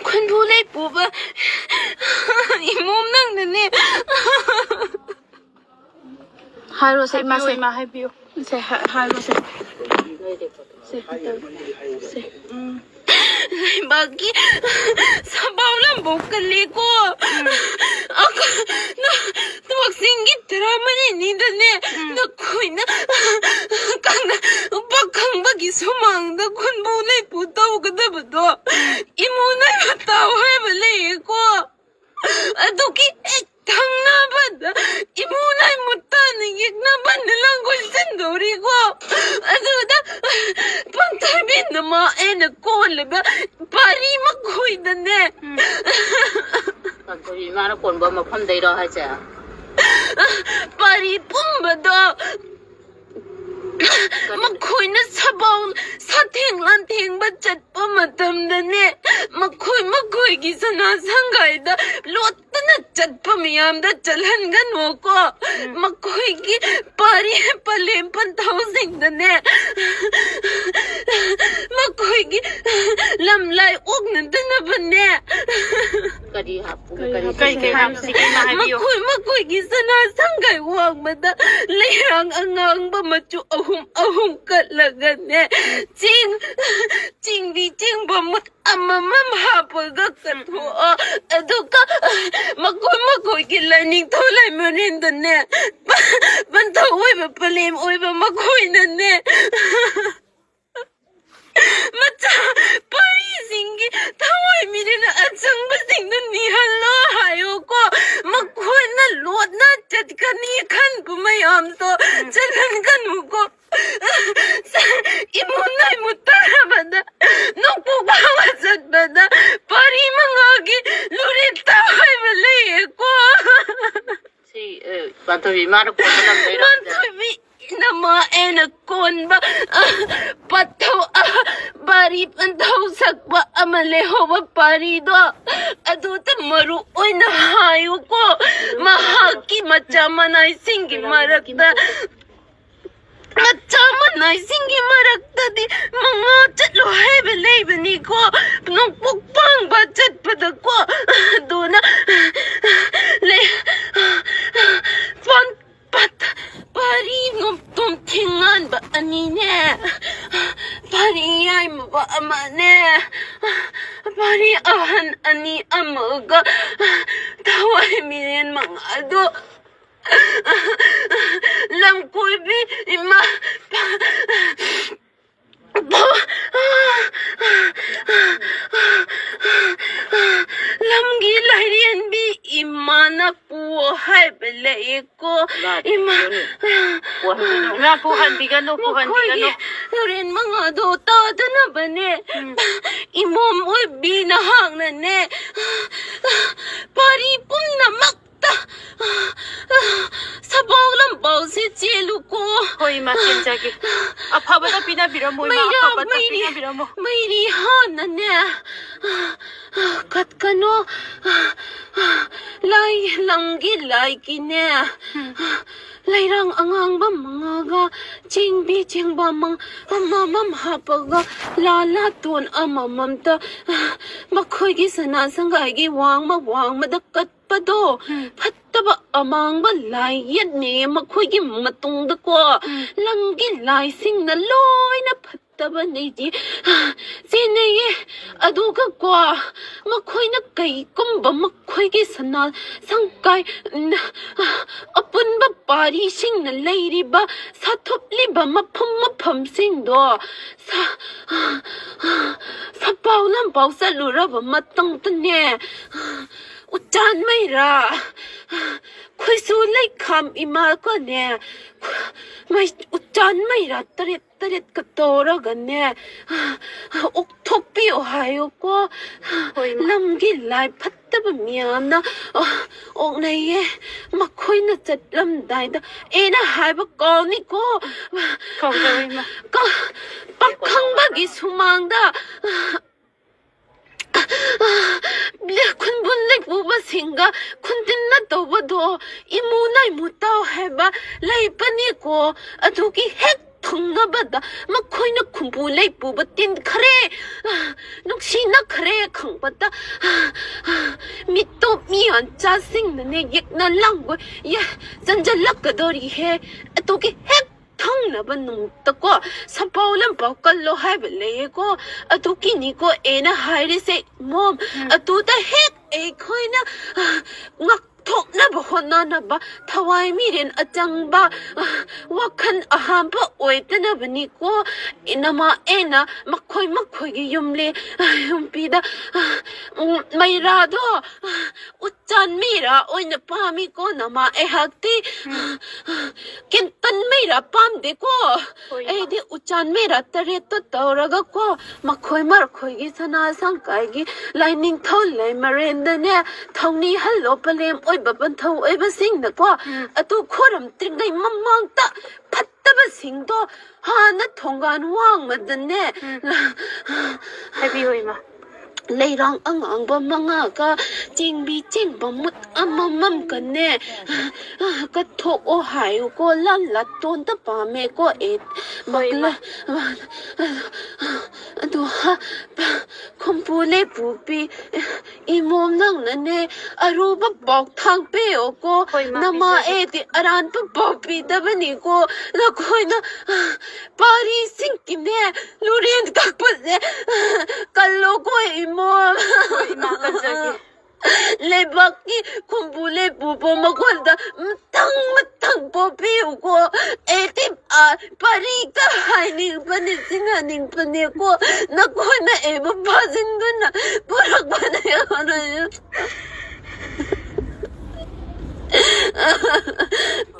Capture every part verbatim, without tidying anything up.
ꯈꯨꯟꯕꯨ ꯂꯩꯄꯨꯕ ꯏꯃꯣꯝ ꯅꯪꯅꯅꯦ꯫ ꯍꯥꯏꯔꯣꯁꯦ, ꯏꯃꯥꯁꯦ꯫ ꯍꯥꯏꯕꯤꯌꯨ, ꯏꯃꯥ, ꯍꯥꯏꯕꯤꯌꯨ꯫ ꯁꯦ, ꯍꯥ-, ꯍꯥꯏꯔꯣꯁꯦ꯫ ꯁꯦ, ꯁꯦ, ꯎꯝ꯫ ꯂꯩꯕꯥꯛꯀꯤ ꯁꯥꯕꯥꯎ ꯂꯝꯕꯧ ꯀꯜꯂꯤꯀꯣ꯫ ꯎꯝ꯫ ꯑꯈꯣ-, ꯅ-, ꯀꯛꯆꯤꯡꯒꯤ ꯇꯔꯥꯃꯔꯤꯅꯤꯗꯅꯦ, ꯎꯝ꯫ ꯅꯈꯣꯏꯅ ꯀꯪꯅ ꯄꯥꯈꯪꯕꯒꯤ ꯁꯨꯃꯥꯡꯗ ꯈꯨꯟꯕꯨ ꯂꯩꯄꯨ ꯇꯧꯒꯗꯕꯗꯣ, ꯎꯝ꯫ ꯏꯃꯣꯅ ꯇꯥꯎ ꯍꯥꯏꯕ ꯂꯩꯌꯦꯀꯣ꯫ ꯑꯗꯨꯒꯤ ꯍꯦꯛ ꯊꯪꯅꯕꯗ ꯏꯃꯣ ꯂꯥꯏ ꯃꯨꯠꯇꯥꯅ ꯌꯦꯛꯅꯕꯅ ꯂꯥꯡꯒꯣꯜ ꯆꯟꯗꯧꯔꯤꯀꯣ꯫ ꯑꯗꯨꯗ ꯄꯟꯊꯣꯏꯕꯤ ꯅꯃꯥ ꯑꯩꯅ ꯀꯣꯜꯂꯤꯕ ꯄꯥꯔꯤ ꯃꯈꯣꯏꯗꯅꯦ꯫ ꯎꯝ꯫ ꯄꯟꯊꯣꯏꯕꯤ ꯏꯃꯥꯅ ꯀꯣꯟꯕ ꯃꯐꯝꯗꯩꯔꯣ ꯍꯥꯏꯁꯦ? ꯄꯥꯔꯤ ꯄꯨꯝꯕꯗꯣ ꯃꯈꯣꯏꯅ ꯁꯥꯕꯥꯎ ꯁꯥꯊꯦꯡ ꯂꯥꯟꯊꯦꯡꯕ ꯆꯠꯄ ꯃꯇꯝꯗꯅꯦ, ꯃꯈꯣꯏ ꯃꯈꯣꯏꯒꯤ ꯁꯅꯥ ꯁꯪꯒꯥꯏꯗ ꯂꯣꯠꯇꯅ ꯆꯠꯄ ꯃꯤꯌꯥꯝꯗ ꯆꯠꯍꯟꯒꯅꯨꯀꯣ꯫ ꯎꯝ꯫ ꯃꯈꯣꯏꯒꯤ ꯄꯥꯔꯤ ꯄꯂꯦꯝ ꯄꯟꯊꯧꯁꯤꯡꯗꯅꯦ, ꯃꯈꯣꯏꯒꯤ ꯂꯝꯂꯥꯏ ꯑꯣꯛꯅꯗꯅꯕꯅꯦ꯫ ꯀꯔꯤ ꯍꯥꯞꯄꯨ? ꯀꯔꯤ ꯀꯔꯤ ꯍꯥꯞꯄꯨ? ꯀꯩ ꯀꯩ ꯍꯥꯞꯁꯤꯒꯦ? ꯏꯃꯥ ꯍꯥꯏꯕꯤꯌꯨ꯫ ꯃꯈꯣꯏ ꯃꯈꯣꯏꯒꯤ ꯁꯅꯥ ꯁꯪꯒꯥꯏ ꯋꯥꯡꯃꯗ ꯂꯩꯔꯥꯡ ꯑꯉꯥꯡꯕ ꯃꯆꯨ ꯑꯍꯨꯝ ꯑꯍꯨꯝ ꯀꯠꯂꯒꯅꯦ, ꯆꯦꯡ, ꯆꯦꯡꯕꯤ ꯆꯦꯡꯕ ꯃꯨꯠ ꯑꯃꯃꯝ ꯍꯥꯞꯄꯒ ꯀꯠꯊꯣꯛꯑꯣ꯫ ꯑꯗꯨꯒ ꯃꯈꯣꯏ ꯃꯈꯣꯏꯒꯤ ꯂꯥꯏꯅꯤꯡꯊꯧ ꯂꯥꯏꯃꯔꯦꯟꯗꯅꯦ, ꯄꯟꯊꯧ ꯑꯣꯏꯕ ꯄꯂꯦꯝ ꯑꯣꯏꯕ ꯃꯈꯣꯏꯅꯅꯦ, ꯃꯆꯥ ꯄꯥꯔꯤꯁꯤꯡꯒꯤ ꯊꯋꯥꯏ ꯃꯤꯔꯦꯜ ꯑꯆꯪꯕꯁꯤꯡꯗꯨ ꯅꯤꯍꯜꯂꯣ ꯍꯥꯏꯌꯣꯀꯣ꯫ ꯃꯈꯣꯏꯅ ꯂꯣꯠꯅ ꯆꯠꯀꯅꯤ ꯈꯟꯕ ꯃꯌꯥꯝꯗꯣ ꯆꯠꯍꯟꯒꯅꯨꯀꯣ꯫ ꯏꯃꯨꯡ ꯅꯥꯏꯃꯨꯠ ꯇꯥꯔꯕꯗ ꯅꯣꯡꯄꯣꯛ ꯐꯥꯎꯕ ꯆꯠꯄꯗ ꯄꯥꯔꯤ ꯃꯉꯥꯒꯤ ꯂꯨꯔꯦ ꯇꯥꯎ ꯍꯥꯏꯕ ꯂꯩꯌꯦꯀꯣ꯫ ꯁꯤ, ꯑ, ꯄꯥꯟꯊꯣꯏꯕꯤ ꯏꯃꯥꯅ ꯀꯣꯟꯕ ꯂꯝꯗꯩꯔꯣ? ꯄꯥꯟꯊꯣꯏꯕꯤ ꯏꯅꯃ ꯑꯩꯅ ꯀꯣꯟꯕ, ꯑ, ꯄꯟꯊꯧ, ꯑ, ꯄꯥꯔꯤ ꯄꯟꯊꯧ ꯁꯛꯄ ꯑꯃ ꯂꯩꯍꯧꯕ ꯄꯥꯔꯤꯗꯣ, ꯑꯗꯨꯗ ꯃꯔꯨ ꯑꯣꯏꯅ ꯍꯥꯏꯌꯨꯀꯣ꯫ ꯃꯍꯥꯛꯀꯤ ꯃꯆꯥ ꯃꯅꯥꯏꯁꯤꯡꯒꯤ ꯃꯔꯛꯇ ꯃꯆꯥ ꯃꯅꯥꯏꯁꯤꯡꯒꯤ ꯃꯔꯛꯇꯗꯤ ꯃꯉꯥ ꯆꯠꯂꯣ ꯍꯥꯏꯕ ꯂꯩꯕꯅꯤꯀꯣ꯫ ꯅꯣꯡꯄꯣꯛ ꯄꯥꯡꯕ ꯆꯠꯄꯗꯀꯣ꯫ ꯑꯗꯨꯅ ꯂꯩ꯫ ꯄꯥꯟ-, ꯄꯥꯠ-, ꯄꯥꯔꯤ ꯅꯣꯡꯇꯣꯝ ꯊꯤꯡꯉꯥꯟꯕ ꯑꯅꯤꯅꯦ꯫ ꯄꯥꯔꯤ ꯌꯥꯏꯃꯕ ꯑꯃꯅꯦ꯫ ꯄꯥꯔꯤ ꯑꯍꯟ ꯑꯅꯤ ꯑꯃꯒ ꯊꯋꯥꯏ ꯃꯤꯔꯦꯟ ꯃꯉꯥꯗꯣ꯫ ꯂꯝꯀꯣꯏꯕꯤ ꯏꯃꯥ, ꯂꯝꯒꯤ ꯂꯥꯏꯔꯦꯟꯕꯤ ꯏꯃꯥꯅ ꯄꯨ ꯍꯥꯏꯕ ꯂꯩꯀꯣ꯫ ꯏꯃꯥ꯫ ꯄꯨꯍꯟꯕꯤꯒꯅꯨ, ꯄꯨꯍꯟꯕꯤꯒꯅꯨ, ꯄꯨꯍꯟꯕꯤꯒꯅꯨ꯫ ꯃꯈꯣꯏꯒꯤ ꯂꯥꯏꯔꯦꯟ ꯃꯉꯥꯗꯣ ꯇꯥꯗꯅꯕꯅꯦ꯫ ꯎꯝ꯫ ꯏꯃꯣꯝ ꯑꯣꯏꯕꯤ ꯅꯍꯥꯛꯅꯅꯦ꯫ ꯄꯥꯔꯤ ꯄꯨꯝꯅꯃꯛ ꯁꯄꯥꯎ ꯂꯝꯄꯥꯎꯁꯦ ꯆꯦꯜꯂꯨꯀꯣ꯫ ꯍꯣꯏ, ꯏꯃꯥ, ꯆꯦꯟꯖꯒꯦ꯫ ꯑꯐꯕꯇ ꯄꯤꯅꯕꯤꯔꯝꯃꯣ, ꯏꯃꯥ, ꯃꯩꯔꯥ-, ꯑꯐꯕꯇ ꯃꯩꯔꯤ-, ꯄꯤꯅꯕꯤꯔꯝꯃꯣ꯫ ꯃꯩꯔꯤ ꯍꯥꯟꯅꯅꯦ, ꯀꯠꯀꯅꯣ꯫ ꯂꯥꯏ, ꯂꯝꯒꯤ ꯂꯥꯏꯒꯤꯅꯦ꯫ ꯎꯝ꯫ ꯂꯩꯔꯥꯡ ꯑꯉꯥꯡꯕ ꯃꯉꯥꯒ ꯆꯦꯡꯕꯤ ꯆꯦꯡꯕ ꯃꯪ-, ꯑꯃꯃꯝ ꯍꯥꯞꯄꯒ ꯂꯥ ꯂꯥꯇꯣꯟ ꯑꯃꯃꯝꯇ ꯃꯈꯣꯏꯒꯤ ꯁꯅꯥ ꯁꯪꯒꯥꯏꯒꯤ ꯋꯥꯡꯃ ꯋꯥꯡꯃꯗ ꯀꯠ ꯄꯗꯣ ꯎꯝ꯫ ꯐꯠꯇꯕ ꯑꯃꯥꯡꯕ ꯂꯥꯏ ꯌꯦꯠꯅꯦ ꯃꯈꯣꯏꯒꯤ ꯃꯇꯨꯡꯗꯀꯣ꯫ ꯎꯝ꯫ ꯂꯝꯒꯤ ꯂꯥꯏꯁꯤꯡꯅ ꯂꯣꯏꯅ ꯐꯠꯇꯕꯅꯦꯗꯤ ꯆꯦꯟꯅꯩꯌꯦ꯫ ꯑꯗꯨꯒꯀꯣ, ꯃꯈꯣꯏꯅ ꯀꯩꯒꯨꯝꯕ ꯃꯈꯣꯏꯒꯤ ꯁꯅꯥ ꯁꯪꯀꯥꯏ, ꯎꯝ, ꯑꯄꯨꯟꯕ ꯄꯥꯔꯤꯁꯤꯡꯅ ꯂꯩꯔꯤꯕ ꯁꯥꯊꯨꯞꯂꯤꯕ ꯃꯐꯝ ꯃꯐꯝꯁꯤꯡꯗꯣ ꯁ-, ꯁꯄꯥꯎ ꯂꯝꯄꯥꯎ ꯆꯠꯂꯨꯔꯕ ꯃꯇꯨꯡꯗꯅꯦ, ꯎꯆꯥꯟ ꯃꯩꯔꯥ, ꯈꯣꯏꯁꯨ ꯂꯩꯈꯥꯝ ꯏꯃꯥꯒꯅꯦ, ꯃꯩ-, ꯎꯆꯥꯟ ꯃꯩꯔꯥ ꯇꯔꯦꯠ ꯇꯔꯦꯠꯀ ꯇꯧꯔꯒꯅꯦ, ꯑꯣꯛꯊꯣꯛꯄꯤꯌꯣ ꯍꯥꯏꯌꯨꯀꯣ꯫ ꯍꯣꯏ, ꯏꯃꯥ꯫ ꯂꯝꯒꯤ ꯂꯥꯏ ꯐꯠꯇꯕ ꯃꯌꯥꯝꯅ, ꯑ, ꯑꯣꯛꯅꯩꯌꯦ꯫ ꯃꯈꯣꯏꯅ ꯆꯠꯂꯝꯗꯥꯏꯗ ꯑꯩꯅ ꯍꯥꯏꯕ ꯀꯥꯎꯅꯤꯀꯣ꯫ ꯀꯥꯎꯖꯔꯣꯏ, ꯏꯃꯥ꯫ ꯀ-, ꯄꯥꯈꯪꯕꯒꯤ ꯁꯨꯃꯥꯡꯗ, ꯈꯨꯟꯕꯨꯟ ꯂꯩꯄꯨꯕꯁꯤꯡꯒ ꯈꯨꯟꯇꯤꯟꯅ ꯇꯧꯕꯗꯣ ꯏꯃꯨ ꯅꯥꯏꯃꯨ ꯇꯧ ꯍꯥꯏꯕ ꯂꯩꯕꯅꯤꯀꯣ꯫ ꯑꯗꯨꯒꯤ ꯍꯦꯛ ꯊꯨꯡꯅꯕꯗ ꯃꯈꯣꯏꯅ ꯈꯨꯝꯕꯨ ꯂꯩꯄꯨꯕ ꯇꯤꯟꯈ꯭ꯔꯦ꯫ ꯅꯨꯡꯁꯤꯅꯈ꯭ꯔꯦ ꯈꯪꯕꯗ ꯃꯤꯇꯣꯞ ꯃꯤꯌꯥꯟꯆꯥꯁꯤꯡꯅꯅꯦ ꯌꯦꯛꯅ ꯂꯥꯡꯒꯣꯏ ꯆꯟꯖꯜꯂꯛꯀꯗꯧꯔꯤꯍꯦ꯫ ꯑꯗꯨꯒꯤ ꯍꯦꯛ ꯊꯪꯅꯕ ꯅꯨꯃꯤꯠꯇꯀꯣ ꯁꯝꯄꯥꯎ ꯂꯝꯄꯥꯎ ꯀꯜꯂꯣ ꯍꯥꯏꯕ ꯂꯩꯌꯦꯀꯣ꯫ ꯑꯗꯨꯒꯤꯅꯤꯀꯣ ꯑꯩꯅ ꯍꯥꯏꯔꯤꯁꯦ ꯃꯣꯝ꯫ ꯎꯝ꯫ ꯑꯗꯨꯗ ꯍꯦꯛ ꯑꯩꯈꯣꯏꯅ ꯉꯥꯛꯊꯣꯛꯅꯕ ꯍꯣꯠꯅꯅꯕ ꯊꯋꯥꯏ ꯃꯤꯔꯦꯟ ꯑꯆꯪꯕ ꯋꯥꯈꯜ ꯑꯍꯥꯟꯕ ꯑꯣꯏꯗꯅꯕꯅꯤꯀꯣ꯫ ꯏꯅꯃ ꯑꯩꯅ ꯃꯈꯣꯏ ꯃꯈꯣꯏꯒꯤ ꯌꯨꯝꯂꯤ ꯌꯨꯝꯕꯤꯗ ꯎꯝ, ꯃꯩꯔꯥꯗꯣ ꯎꯆꯥꯟ ꯃꯩꯔꯥ ꯑꯣꯏꯅ ꯄꯥꯝꯃꯤꯀꯣ ꯅꯃ ꯑꯩꯍꯥꯛꯇꯤ꯫ ꯎꯝ꯫ ꯀꯦꯟꯇꯟ ꯃꯩꯔꯥ ꯄꯥꯝꯗꯦꯀꯣ꯫ ꯍꯣꯏ, ꯏꯃꯥ꯫ ꯑꯩꯗꯤ ꯎꯆꯥꯟ ꯃꯩꯔꯥ ꯇꯔꯦꯠꯇꯣ ꯇꯧꯔꯒꯀꯣ ꯃꯈꯣꯏ ꯃꯈꯣꯏꯒꯤ ꯁꯅꯥ ꯁꯪꯀꯥꯏꯒꯤ ꯂꯥꯏꯅꯤꯡꯊꯧ ꯂꯩꯃꯔꯦꯟꯗꯅꯦ ꯊꯧꯅꯤ ꯍꯜꯂꯣ ꯄꯂꯦꯝ ꯑꯣꯏꯕ ꯄꯟꯊꯧ ꯑꯣꯏꯕꯁꯤꯡꯅꯀꯣ ꯎꯝ꯫ ꯑꯗꯨ ꯈꯣꯏꯔꯝꯗ꯭ꯔꯤꯉꯩ ꯃꯃꯥꯡꯗ ꯐꯠꯇꯕꯁꯤꯡꯗꯣ ꯍꯥꯟꯅ ꯊꯣꯡꯒꯥꯟ ꯋꯥꯡꯃꯗꯅꯦ ꯎꯝ꯫ ꯍꯥꯏꯕꯤꯌꯨ ꯏꯃꯥ꯫ ꯂꯩꯔꯥꯡ ꯑꯉꯥꯡꯕ ꯃꯉꯥꯒ ꯆꯦꯡꯕꯤ ꯆꯦꯡꯕ ꯃꯨꯠ ꯑꯃꯃꯝꯒꯅꯦ ꯀꯠꯊꯣꯛꯑꯣ ꯍꯥꯏꯌꯨꯀꯣ꯫ ꯂꯥꯟ ꯂꯥꯇꯣꯟꯗ ꯄꯥꯝꯃꯦꯀꯣ ꯑꯦ꯫ ꯍꯣꯏ, ꯏꯃꯥ꯫ ꯑꯗꯨ ꯈꯨꯝꯄꯨ ꯂꯩꯄꯨꯄꯤ ꯏꯃꯣꯝ ꯅꯪꯅꯅꯦ ꯑꯔꯨꯕ ꯄꯥꯎ ꯊꯥꯡꯄꯤꯌꯣꯀꯣ꯫ ꯍꯣꯏ, ꯏꯃꯥ, ꯅꯃꯥ ꯄꯤꯖꯒꯦ꯫ ꯑꯦꯗꯤ ꯑꯔꯥꯟꯕ ꯄꯥꯎ ꯄꯤꯗꯕꯅꯤꯀꯣ꯫ ꯅꯈꯣꯏꯅ ꯄꯥꯔꯤꯁꯤꯡꯒꯤꯅꯦ ꯂꯨꯔꯦꯟ ꯀꯛꯄꯁꯦ ꯀꯜꯂꯣꯀꯣ ꯏꯃꯣꯝ꯫ ꯍꯣꯏ, ꯏꯃꯥ, ꯀꯜꯖꯒꯦ꯫ ꯂꯩꯕꯥꯛꯀꯤ ꯈꯨꯝꯕꯨ ꯂꯩꯄꯨꯕ ꯃꯈꯣꯟꯗ ꯃꯊꯪ ꯃꯊꯪ ꯄꯣꯛꯄꯤꯌꯨꯀꯣ꯫ ꯑꯩꯗꯤ, ꯑ, ꯄꯔꯤꯇ ꯍꯥꯏꯅꯤꯡꯕꯅꯤ, ꯆꯤꯡꯍꯟꯅꯤꯡꯕꯅꯤꯀꯣ꯫ ꯅꯈꯣꯏꯅ ꯑꯩꯕꯨ ꯐꯥꯖꯤꯟꯗꯨꯅ ꯄꯨꯔꯛꯄꯅꯦ꯫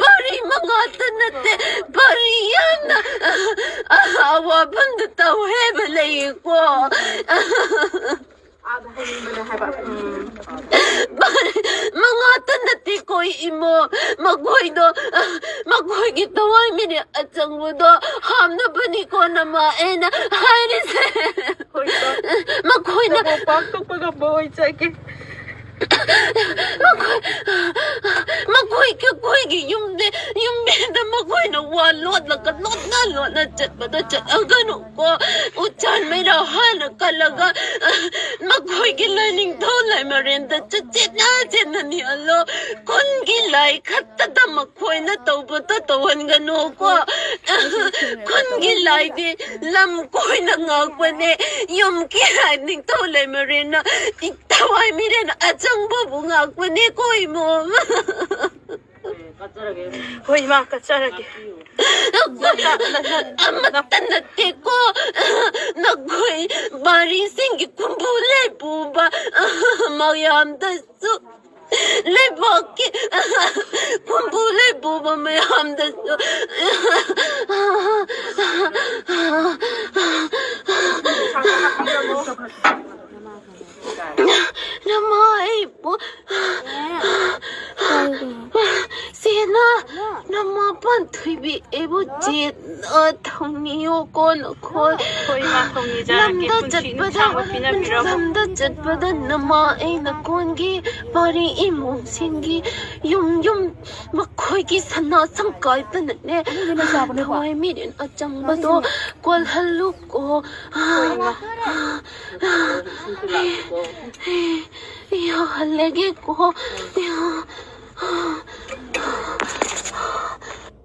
ꯄꯔꯤ ꯃꯉꯥꯇ ꯅꯠꯇꯦ, ꯄꯔꯤ ꯌꯥꯝꯅ ꯑꯋꯥꯐꯝꯗ ꯇꯧ ꯍꯥꯏꯕ ꯂꯩꯌꯦꯀꯣ꯫ ꯑꯥꯗ ꯍꯥꯏꯅꯤꯡꯕꯅꯦ ꯍꯥꯏꯕ꯫ ꯎꯝ꯫ ꯃꯉꯥꯇ ꯅꯠꯇꯦꯀꯣ ꯏꯃꯣ, ꯃꯈꯣꯏꯗꯣ, ꯃꯈꯣꯏꯒꯤ ꯊꯋꯥꯏ ꯃꯤꯅꯦ ꯑꯆꯪꯕꯗꯣ ꯍꯥꯞꯅꯕꯅꯤꯀꯣ ꯅꯃ ꯑꯩꯅ ꯍꯥꯏꯔꯤꯁꯦ꯫ ꯍꯣꯏ, ꯏꯃꯥ꯫ ꯃꯈꯣꯏꯅ ꯅꯕꯨꯛ ꯄꯥꯛꯊꯣꯛꯄ ꯉꯝꯕ ꯑꯣꯏꯖꯒꯦ꯫ ꯃꯈꯣꯏ, ꯃꯈꯣꯏ, ꯑꯩꯈꯣꯏꯒꯤ ꯌꯨꯝꯗꯤ, ꯌꯨꯝꯕꯤꯗ ꯃꯈꯣꯏꯅ ꯋꯥ ꯂꯣꯠꯂꯒ, ꯂꯣꯠꯅ, ꯂꯣꯠꯅ ꯆꯠꯄꯗꯣ ꯆꯠꯍꯟꯒꯅꯨꯀꯣ꯫ ꯎꯆꯥꯟ ꯃꯩꯔꯥ ꯍꯥꯟꯅ ꯀꯜꯂꯒ, ꯃꯈꯣꯏꯒꯤ ꯂꯥꯏꯅꯤꯡꯊꯧ ꯂꯥꯏꯃꯔꯦꯟꯗ ꯆꯠꯆꯦꯠꯅ ꯆꯦꯠꯅ ꯅꯤꯛꯍꯜꯂꯣ꯫ ꯈꯨꯟꯒꯤ ꯂꯥꯏ ꯈꯛꯇꯗ ꯃꯈꯣꯏꯅ ꯇꯧꯕꯗꯣ ꯇꯧꯍꯟꯒꯅꯨꯀꯣ꯫ ꯈꯨꯟꯒꯤ ꯂꯥꯏꯗꯤ ꯂꯝ ꯀꯣꯏꯅ ꯉꯥꯛꯄꯅꯦ꯫ ꯌꯨꯝꯒꯤ ꯂꯥꯏ ꯅꯤꯡꯊꯧ ꯂꯩꯃꯔꯦꯟꯅ ꯊꯋꯥꯏ ꯃꯤꯔꯦꯟ ꯑꯆꯪꯕꯕꯨ ꯉꯥꯛꯄꯅꯦꯀꯣ, ꯏꯃꯣꯝ꯫ ꯍꯣꯏ, ꯏꯃꯥ, ꯀꯠꯆꯔꯒꯦ꯫ ꯑꯃꯠꯇ ꯅꯠꯇꯦꯀꯣ, ꯅꯈꯣꯏ ꯕꯥꯔꯤꯁꯤꯡꯒꯤ ꯈꯨꯝꯕꯨ ꯂꯩꯄꯨꯕ ꯃꯌꯥꯝꯗꯁꯨ, ꯂꯩꯕꯥꯛꯀꯤ ꯈꯨꯝꯕꯨ ꯂꯩꯄꯨꯕ ꯃꯌꯥꯝꯗꯁꯨ, ꯅꯃꯥ ꯑꯩꯕꯨ ꯁꯦꯅ, ꯅꯃꯥ ꯄꯥꯟꯊꯣꯏꯕꯤ ꯑꯩꯕꯨ ꯆꯦꯠꯅ ꯊꯧꯅꯤꯌꯣꯀꯣ ꯅꯈꯣꯏ꯫ ꯍꯣꯏ, ꯏꯃꯥ, ꯊꯧꯅꯤꯖꯔꯒꯦ꯫ ꯂꯝꯗ ꯄꯨꯟꯁꯤ ꯆꯠꯄꯗ, ꯅꯨꯡꯁꯥꯡꯕ ꯄꯤꯅꯕꯤꯔꯝꯃꯨ꯫ ꯂꯝꯗ ꯆꯠꯄꯗ ꯅꯃꯥ ꯑꯩꯅ ꯀꯣꯟꯒꯤ ꯄꯥꯔꯤ ꯏꯃꯣꯝꯁꯤꯡꯒꯤ ꯌꯨꯝ ꯌꯨꯝ ꯃꯈꯣꯏꯒꯤ ꯁꯅꯥ ꯁꯪꯀꯥꯏꯗꯅꯅꯦ ꯊꯋꯥꯏ ꯃꯤꯔꯦꯟ ꯑꯆꯪꯕꯗꯣ ꯀꯣꯜꯍꯜꯂꯨꯀꯣ꯫ ꯌꯥꯍꯜꯂꯒꯦꯀꯣ꯫